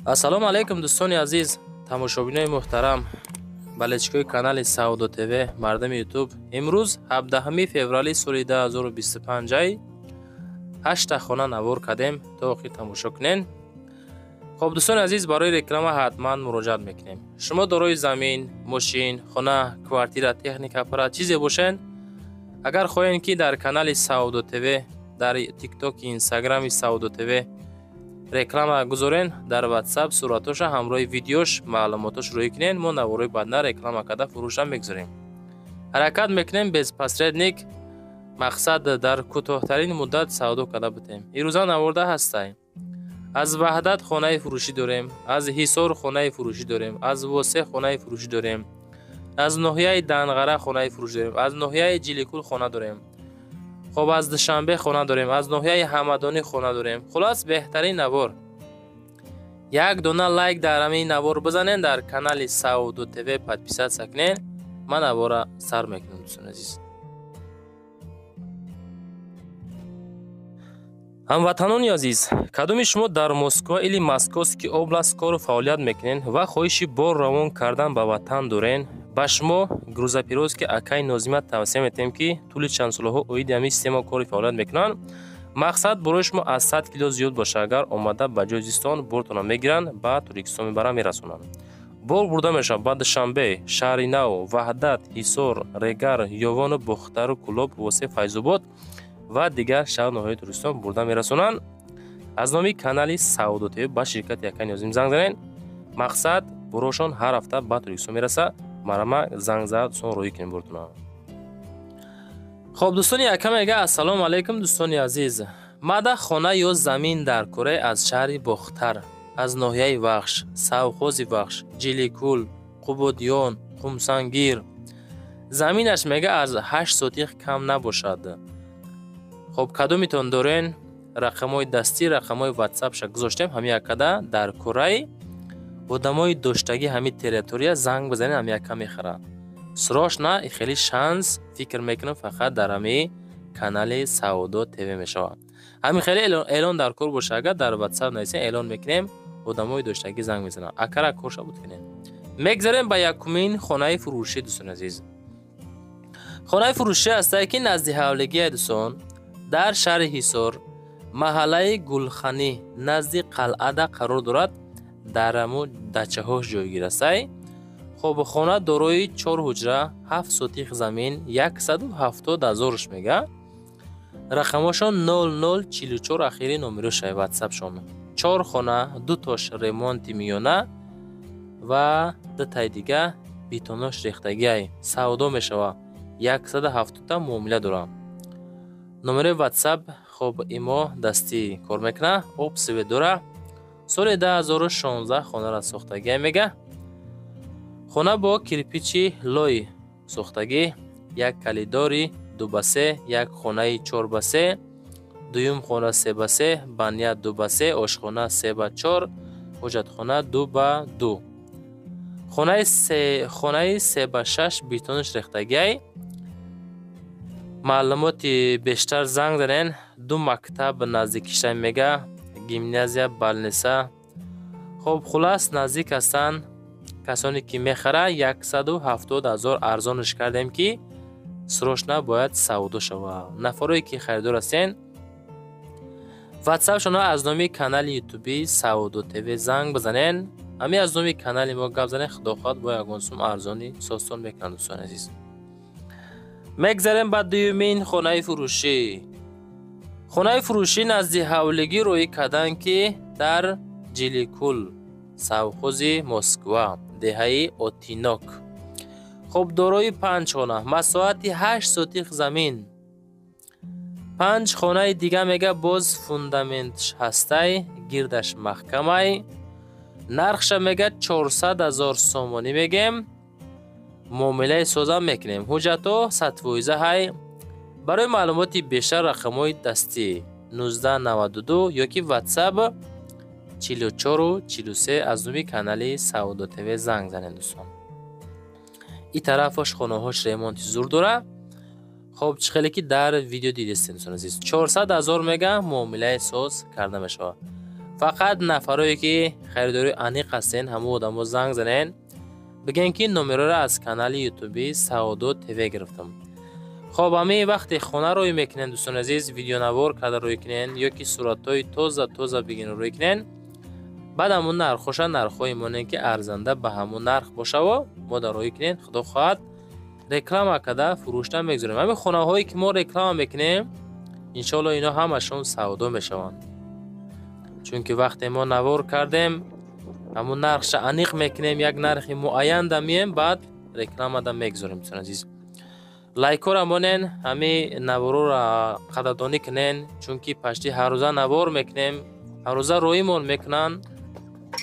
Ассалому алайкум дӯстони азиз, тамошобинони муҳтарам, болельщикои канали Савдо ТВ, мардами Ютуб. Имрӯз 17 феврали соли 2025 8 хона навор кардем, то охир тамошо кунен. Хоб дӯстони азиз, барои реклама ҳатман муроҷиат мекунем. Шумо дорои замин, мошин, хона, квартира, техника, аппарат чизе бошед, агар хоҳед ки дар канали Савдо ТВ, дар ТикТок, Инстаграми Савдо ТВ реклама гузорен, дар WhatsApp суратоша ҳамроҳи видеош маълумотош рӯй кунен, мо наворои баъдна реклама карда фурӯшам мегузорем. Ҳаракат мекунем без посредник, мақсад дар кӯтоҳтарин муддат савдо карда бутем. Ирӯза наворда ҳастай. Аз Ваҳдат хонаи фурӯшӣ дорем, аз Ҳисор хонаи фурӯшӣ дорем, аз Восе хонаи фурӯшӣ дорем, аз ноҳияи Данғара хонаи фурӯшӣ дорем, аз ноҳияи Ҷиликул хона дорем. Хоб аз Душанбе хона дорем, аз ноҳияи Ҳамадонӣ хона дорем. Хулос беҳтарин навор. Як дона лайк дар ҳамин навор бизанен, дар канали Савдо ТВ подписаться кунен. Ман навора сар мекунам дӯстони азиз. Ҳамватанони азиз, кадоми шумо дар Москва или Московский область кору фаъолият мекунен ва хоҳиши бор равон кардан ба ватан дорен, ба шумо грузоперевозки акай Нозима тавсия метиҳем, ки тӯли чанд солаҳо оиди ҳамин система кори фаъолият мекунанд. Мақсад барои шумо аз 100 кило зиёд боша, агар омада ба ҷои зистон бортона мегиранд, ба Тоҷикистон мебаранд, мерасонанд. Бор бурда мешавад ба Душанбе, Шаҳри Нав, Ваҳдат, Ҳисор, Регар, Ёвону, Бохтару, Кӯлоб, Восе, Файзобод ва дигар шаҳр ноҳияи Тоҷикистон бурда мерасонанд. Аз номи канали Савдо ТВ ба ширкати акай Нозим занг занед. Мақсад борошон ҳар ҳафта ба Тоҷикистон мерасад. Марама занг зад, дӯстон роҳӣ кунем бортона. Хоб дӯстони ака мега: ассалому алайкум дӯстони азиз. Мада хона ё замин дар Кӯре аз шаҳри Бохтар, аз ноҳияи Вахш, Савхози Вахш, Ҷиликул, Қубодиён, Қумсангир. Заминаш мега аз 8 сотих кам набошад. Хоб кадомитон дорен, рақамҳои дастӣ, рақамҳои WhatsApp-ша гузоштем, ҳамин акада дар Кӯраи одамои доштагӣ ҳамин территория занг бизанед, ҳамин ака мехарад. Срочно хеле шанс фикр мекунам фақат дар ҳамин канали Савдо ТВ мешавад. Ҳамин хеле эълон дар кор боша, агар дар WhatsApp нависем, эълон мекунем, одамои доштагӣ занг мезананд. Акара корша буд кунем. Мегзарем ба якумин хонаи фурӯшӣ дӯстони азиз. Хонаи фурӯшӣ ҳастае ки назди ҳавлигия дӯстон, дар шаҳри Ҳисор, маҳаллаи Гулханӣ, назди қалъада қарор дорад, дар ҳамо дачаҳош ҷойгир астай. Хоб хона дорои 4 ҳуҷра, 7 сотих замин, 170 ҳазорш мега. Рақамҳошон 0044 ахири номерошай WhatsApp-шон. 4 хона, 2 тош ремонти миёна ва 2 таи дига бетонош рехтагиай. Савдо мешава. 170 муомила дорам. Номери WhatsApp хоб имо дастӣ кор мекуна, об свет дора. Соли 2016 хонара сохтагӣ мега. Хона бо кирпичи лой сохтагӣ, як калидори 2 ба 3, як хонаи 4 ба 3, дуюм хона 3 ба 3, баня 2 ба 3, ошхона 3 ба 4, ҳоҷатхона 2 ба 2. Хонаи 3 ба 6 бетонаш рехтагиай. Маълумоти бештар занг занен. 2 мактаб наздикиша мега, гимназия, балниса. Хоб хулас наздик ҳастанд. Касоне ки мехара, 170 ҳазор арзонш кардем, ки срочно бояд савдо шава. Нафарое ки харидор ҳастен, WhatsApp-шонро аз номи канали Ютуби Савдо ТВ занг бизанен. Ҳамин аз номи канали мо гап занен, худо хоҳад бо ягон сум арзони созтон мекунанд дӯстони азиз. Мегзарем ба дуюмин хонаи фурӯшӣ. Хонаи фурӯшӣ назди ҳавлигӣ рӯй кардан, ки дар Ҷиликул, Савхози Москва, деҳаи Отинок. Хоб дорои 5 хона, масоҳати 8 сотих замин. 5 хонаи дига мега боз фундаментш ҳастай, гирдаш маҳкамай. Нархша мега 400 ҳазор сомонӣ мегем. Муомилаи созам мекунем. Ҳуҷҷатҳо 100% ҳай. Барои маълумоти бештар рақамҳои дастӣ 1992 ёки WhatsApp 44 43 аз номи канали Савдо ТВ занг занед дӯстон. И тарафаш хонаҳош ремонти зур дора. Хоб чӣ хеле ки дар видео дидестем дӯстони азиз. 400 ҳазор мега, муомилаи соз карда мешавад. Фақат нафарое ки харидори аниқ ҳастен, ҳамон одамо занг занен, бигӯен ки номероро аз канали ютуби Саодо ТВ гирифтам. Хоб, ҳамин вақте хона рӯй мекунен, дӯстони азиз, видеонавор карда рӯй кунен ё ки суратҳои тоза тоза бигирен рӯй кунен, баъд ҳамун нархоша нархҳое монен ки арзанда ба ҳамун нарх бошаво мо дар рӯй кунен, худо хоҳад реклама карда фурӯшта мегузорем. Ҳамин хонаҳое ки мо реклама мекунем, иншоалло ино ҳамашон савдо мешаванд. Чунки вақте мо навор кардем, ҳамун нархша аниқ мекунем, як нархи муайян да мием, баъд рекламада мегузорем. Дӯстони азиз, лайкҳоро монен, ҳамин наворҳоро қадрдонӣ кунен, чунки пашти ҳаррӯза навор мекунем, ҳаррӯза роимон мекунанд,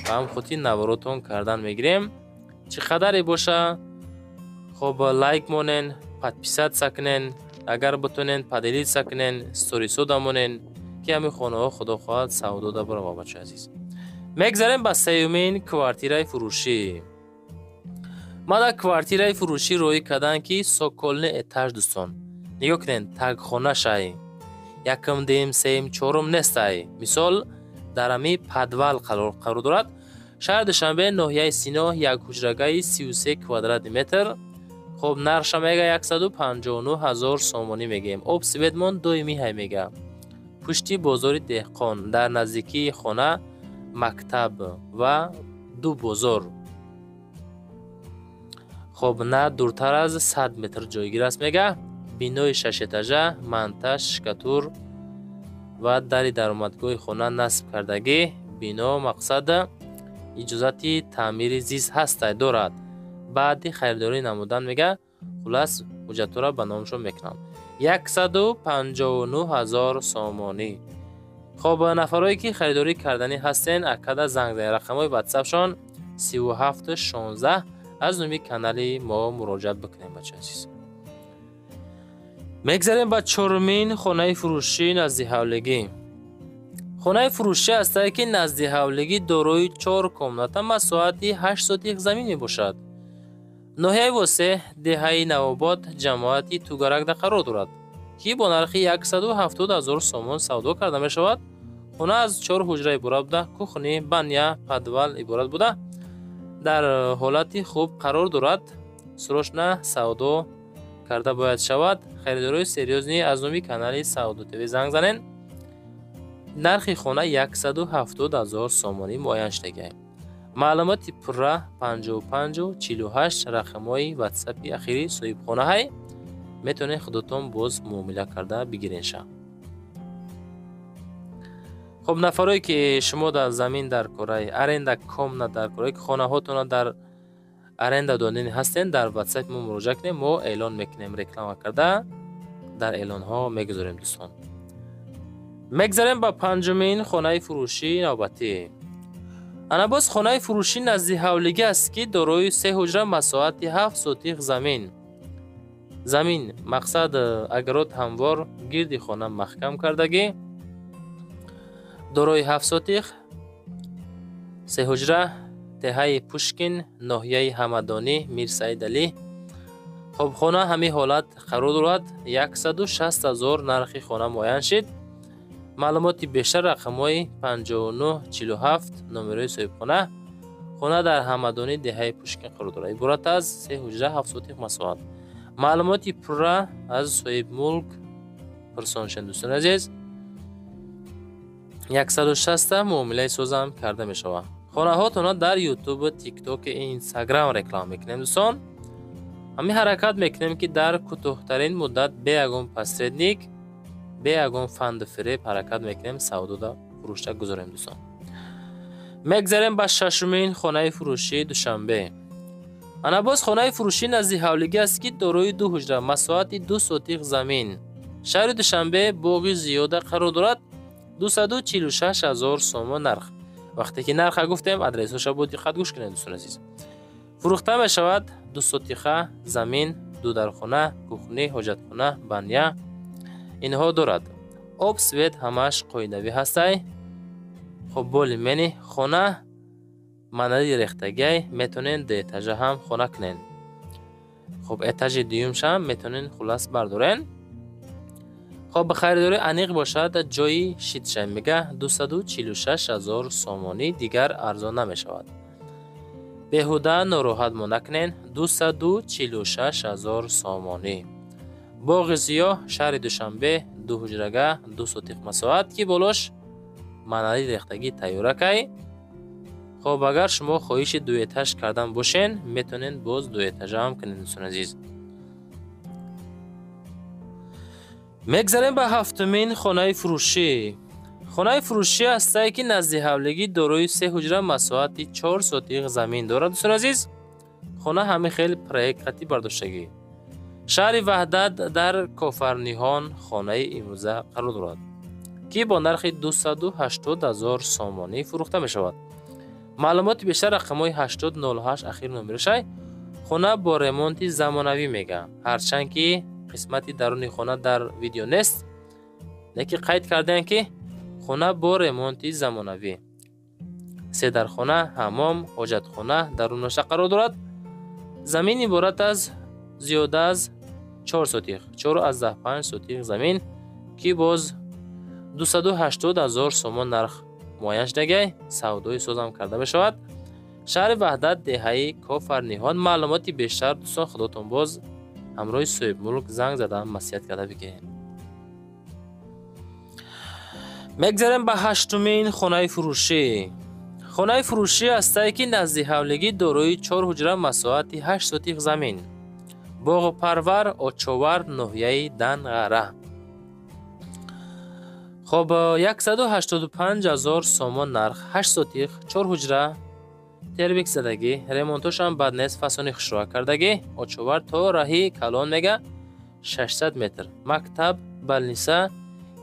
ба ҳам хотир наворотон кардан мегирем. Чӣ қадаре боша, хоб, лайк монен, подписаться кунен, агар битонен поделиться кунен, сторисода монен, ки ҳамин хонаҳо худо хоҳад савдо да барава. Бачаи азиз, мегзарем ба сеюмин квартираи фурӯшӣ. Мада квартираи фурӯшӣ роҳӣ карданд, ки цокольный этаж. Дӯстон, нигоҳ кунед, тагхонашай якум, дуюм, сеюм, чорум нестай. Мисол, дар ҳамин подвал қарор дорад. Шаҳри Душанбе, ноҳияи Сино, як ҳуҷрагаи 33 квадрати метр. Хоб, нархша мега 159 ҳазор сомонӣ мегӯем. Об, светмон доимӣ ҳай мега. Пушти бозори Деҳқон, дар наздикии хона мактаб ва ду бозор. Хоб, на дуртар аз 100 метр ҷойгир аст мега. Бинои шашэтажа, монтаж штукатур ва дари даромадгоҳи хона насб кардагӣ. Бино, мақсад, иҷозати таъмири зист ҳастай дорад. Баъди харидорӣ намудан мега, хулас, ҳуҷҷатҳоро ба номашон мекунанд. 159 ҳазор сомонӣ. Хоб, нафарое ки харидорӣ карданӣ ҳастен, акада занг занед. Рақамҳои ватсапшон 37 16. Аз номи канали мо муроҷиат бикунем, бачаи азиз. Мегзарем ба чорумин хонаи фурӯшӣ назди ҳавлигӣ. Хонаи фурӯшӣ ҳастае, ки назди ҳавлигӣ, дорои чор комната, масоҳати 8 сотих замин мебошад. Ноҳияи Восеъ, деҳаи Навобод, ҷамоати Тугаракда қарор дорад, ки бо нархи 170 ҳазор сомон савдо карда мешавад. Хона аз чор ҳуҷра иборат буда, кухня, баня, подвал иборат буда, дар ҳолати хуб қарор дорад. Срочно савдо карда бояд шавад. Харидорои серьёзный аз номи канали Савдо ТВ занг занен. Нархи хона 170 ҳазор сомонӣ муайян шудагиам. Маълумоти пурра 55 48 рақамҳои ватсапи ахири соҳибхонаҳай. Метавонед худотон боз муомила карда бигирен ша. Хоб, нафарое ки шумо дар замин дар кораи аренда комната дар корае ки хонаҳотонро дар аренда додани ҳастен, дар ватсапи мо муроҷиат кунем, мо эълон мекунем, реклама карда дар эълонҳо мегузорем. Дӯстон, мегзарем ба панҷумин хонаи фурӯшӣ навбатӣ. Ана боз хонаи фурӯшӣ назди ҳавлигӣ аст, ки дорои се ҳуҷра, масоҳати 7 сотих замин, мақсад, огород ҳамвор, гирди хона маҳкам кардагӣ, дорои 7 сотих, се ҳуҷра, деҳаи Пушкин, ноҳияи Ҳамадонӣ, Мирсаид Алӣ. Хоб, хона ҳамин ҳолат қарор дорад. 160 ҳазор нархи хона муайян шид. Маълумоти бештар рақамҳои 59 47 номерои соҳибхона. Хона дар Ҳамадонӣ, деҳаи Пушкин қарор дорад, иборат аз се ҳуҷра, 7 сотих масоҳат. Маълумоти пурра аз соҳибмулк пурсон шед, дӯстони азиз. 160 муомилаи созам карда мешавад. Хонаҳотонро дар Ютуб, Тикток, Инстаграм реклама мекунем, дӯстон. Ҳамин ҳаракат мекунем, ки дар кӯтоҳтарин муддат, бе ягон посредник, бе ягон фанду фиреб ҳаракат мекунем, савдода фурӯшта гузорем. Дӯстон, мегзарем ба шашумин хонаи фурӯшии Душанбе. Ана боз хонаи фурӯшӣ назди ҳавлигӣ аст, ки дорои ду ҳуҷра, масоҳати 2 сотих замин, шаҳри Душанбе, Боғи Зиёда қарор дорад. 246 ҳазор сомон нарх. Вақте ки нарха гуфтем, адресҳоша бо диққат гӯш кунед, дӯстони азиз. Фурӯхта мешавад 2 сотиха замин, ду дархона, кухня, ҳоҷатхона, баня инҳо дорад. Об, свет ҳамааш қоидавӣ ҳастай. Хоб, более-менее хона манади рехтагиай, метавонед ду этажа ҳам хона кунед. Хоб, этажи дуюмшам метавонед, хулас, бардорен. Хоб, ба харидорӣ аниқ бошад, ҷои шитша мега 246 000 сомонӣ, дигар арзон намешавад. Беҳуда нороҳат мо накунен, 246 000 сомонӣ. Боғи Зиё, шаҳри Душанбе, ду ҳуҷрага, 2 сотиқ масоҳат, ки болош манали рехтагӣ тайёракай. Хоб, агар шумо хоҳиши дуэтаж кардан бошен, метавонед боз дуэтажа ҳам кунед, дӯстони азиз. Мегзарем ба ҳафтумин хонаи фурӯшӣ. Хонаи фурӯшӣ ҳастае, ки назди ҳавлигӣ дорои се ҳуҷра, масоҳати 4 сотиқ замин дорад, дӯстони азиз. Хона ҳамин хел проект қатӣ бардоштагӣ. Шаҳри Ваҳдат дар Кофарниҳон хонаи имрӯза қарор дорад, ки бо нархи 280 000 сомонӣ фурӯхта мешавад. Маълумоти бештар рақамҳои 8008 ахир номерашай. Хона бо ремонти замонавӣ мега. Ҳарчанд ки қисмати даруни хона дар видео нест, лекин қайд кардаем, ки хона бо ремонти замонавӣ. Се дархона, ҳаммом, ҳоҷатхона дарунаша қарор дорад. Замин иборат аз зиёда аз 4 сотиқ, 4,5 сотиқ замин, ки боз 280 000 сомон нарх муайян шудагай, савдои созам карда мешавад. Шаҳри Ваҳдат, деҳаи Кофарниҳон. Маълумоти бештар, дӯстон, худотон боз ҳамроҳи соҳибмулк занг зада маслиҳат карда бигиред. Мегзарем ба ҳаштумин хонаи фурӯшӣ. Хонаи фурӯшӣ ҳастае, ки назди ҳавлигӣ дорои 4 ҳуҷра, масоҳати 8 сотиқ замин. Боғпарвар, Очовар, ноҳияи Данғара. Хоб, 185 000 сомон нарх, 8 сотиқ, 4 ҳуҷра, тербик задагӣ, ремонтошам бад нест, фасони хушроа кардагӣ. Очовар то раҳи калон мега 600 метр. Мактаб, балниса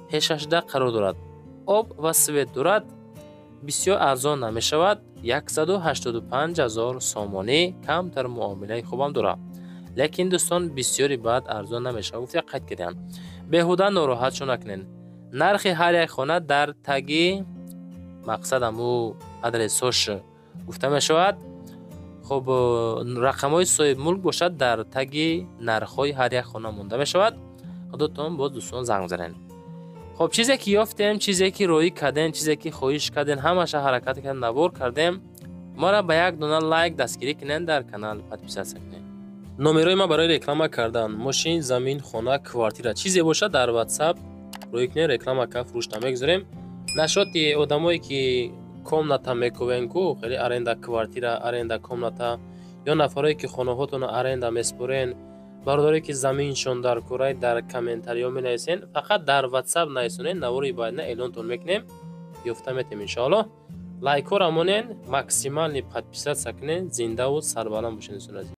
пешашда қарор дорад. Об ва свет дорад. Бисёр арзон намешавад, 185 000 сомонӣ, камтар муомилаи хубам дорад. Лекин дӯстон, бисёри баъд арзон намешавад, гуфта қайд кардам. Беҳуда нороҳат шо накунед. Нархи ҳар як хона дар таги мақсад аму адресош гуфта мешавад. Хоб, рақамҳои соҳибмулк бошад, дар таги нархҳои ҳар як хона монда мешавад. Худотон боз, дӯстон, занг занед. Хоб, чизе ки ёфтем, чизе ки роӣ кардем, чизе ки хоҳиш кардем, ҳамаша ҳаракат кардем, навор кардем. Мора ба як дона лайк дастгирӣ кунед, дар канал подписаться кунед. Номерои ма барои реклама кардан мошин, замин, хона, квартира, чизе бошад, дар WhatsApp роӣ кунед, реклама ка фурӯш намегузорем. Нашоти одамое ки комната мекувен ку, хеле аренда квартира, аренда комната, ё нафарое ки хонаҳотонро аренда меспорен, бародарое ки заминшон дар курай, дар комментариҳо менависен, фақат дар WhatsApp нависонед, навори баъдина эълонтон мекунем, ёфта метем иншоаллоҳ. Лайкҳоро монен, максимальный подписаться кунед, зиндаву сарбаланд бошед, дӯстони азиз.